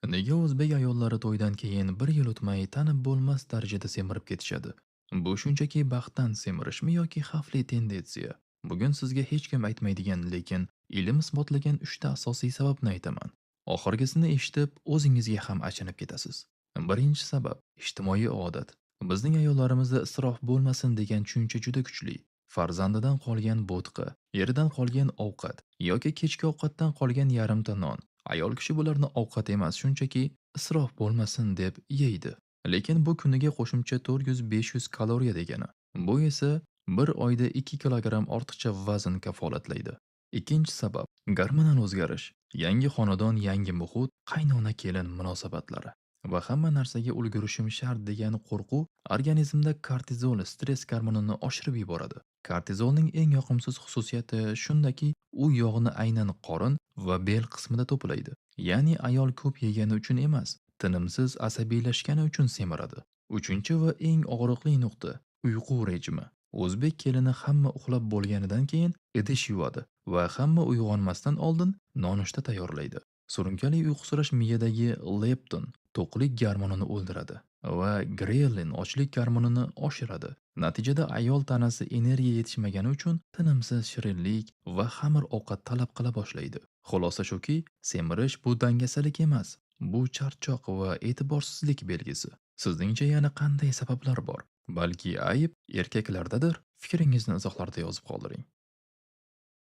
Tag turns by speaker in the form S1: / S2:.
S1: Nega o'zbek ayollari to'ydan keyin bir yil o'tmay tanib bo'lmas darajada semirib ketishadi? Bu shunchaki baxtdan semirishmi yoki xavfli tendensiya? Bugun sizga hech kim aytmaydigan, lekin ilm isbotlagan 3 ta asosiy sababni aytaman. Oxirgisini eshitib, o'zingizga ham achinib ketasiz. Birinchi sabab ijtimoiy odat. Bizning ayollarimizda isrof bo'lmasin degan tushuncha juda kuchli. Farzandidan qolgan bo'tqa, eridan qolgan ovqat yoki kechki ovqatdan qolgan yarimta non. Ayol kishi bularni ovqat emas, shunchaki isrof bo'lmasin deb yeydi. Lekin bu kuniga qo'shimcha 400-500 kaloriya degani. Bu esa bir oyda 2 kilogramm ortiqcha vazn kafolatlaydi. Ikkinchi sabab gormonal o'zgarish. Yangi xonadon, yangi muhit, qaynona-kelin munosabatlari va hamma narsaga ulgurishim shart degan qo'rquv organizmda kortizol stress gormonini oshirib yuboradi. Kortizolning eng yoqimsiz xususiyati shundaki, u yog'ni aynan qorin va bel qismida to'playdi. Ya'ni ayol ko'p yegani uchun emas, tinimsiz asabiylashgani uchun semiradi. Uchinchi va eng og'riqli nuqta uyqu rejimi. O'zbek kelini hamma uxlab bo'lganidan keyin idish yuvadi va hamma uyg'onmasdan oldin nonushta tayyorlaydi. Surunkali uyqusirash miyadagi leptin to'qlik gormonini o'ldiradi va grelin ochlik gormonini oshiradi. Natijada ayol tanasi energiya yetishmagani uchun tinimsiz shirinlik va xamir ovqat talab qila boshlaydi. Xulosa shuki, semirish bu dangasalik emas, bu charchoq va e'tiborsizlik belgisi. Sizningcha yana qanday sabablar bor? Balki ayb erkaklardadir? Fikringizni izohlarda yozib qoldiring.